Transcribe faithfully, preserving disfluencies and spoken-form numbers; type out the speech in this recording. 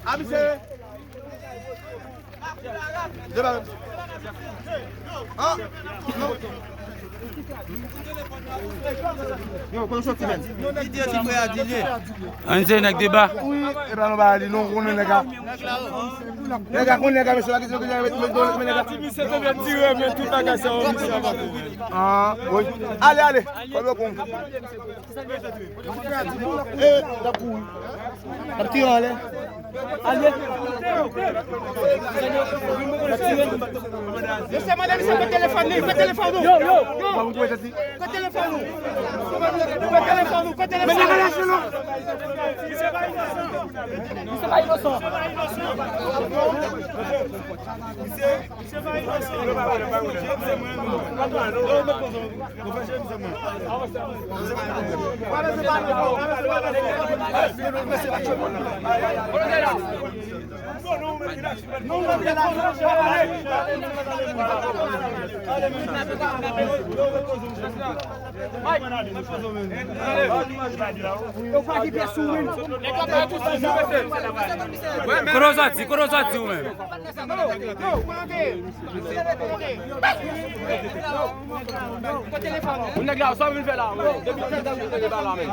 A misye. Deba. Ah, non. Yo, konn soti menm. Ann se nèg deba. Wi, e pa nou ba li non, konnen nèg a. Nèg a konnen nèg a mesye la ki di nèg a. Ti misye te vle tire men tout bagay sa yo misye ava fè. Ah, wi. Ale, ale. Fò yo konn. E, l ap kouri. L ap tire anlè. Ale. Mesye, mande misye kote telefòn li, kote telefòn ou? Yo, yo, yo. Kote telefòn ou? Kote telefòn ou? Kote telefòn ou? Misye pa inosan. Kote w soti? Kote w soti ou menm? Moun nèg la, sa w vin fè la? Depi tèt ou te ba la menm.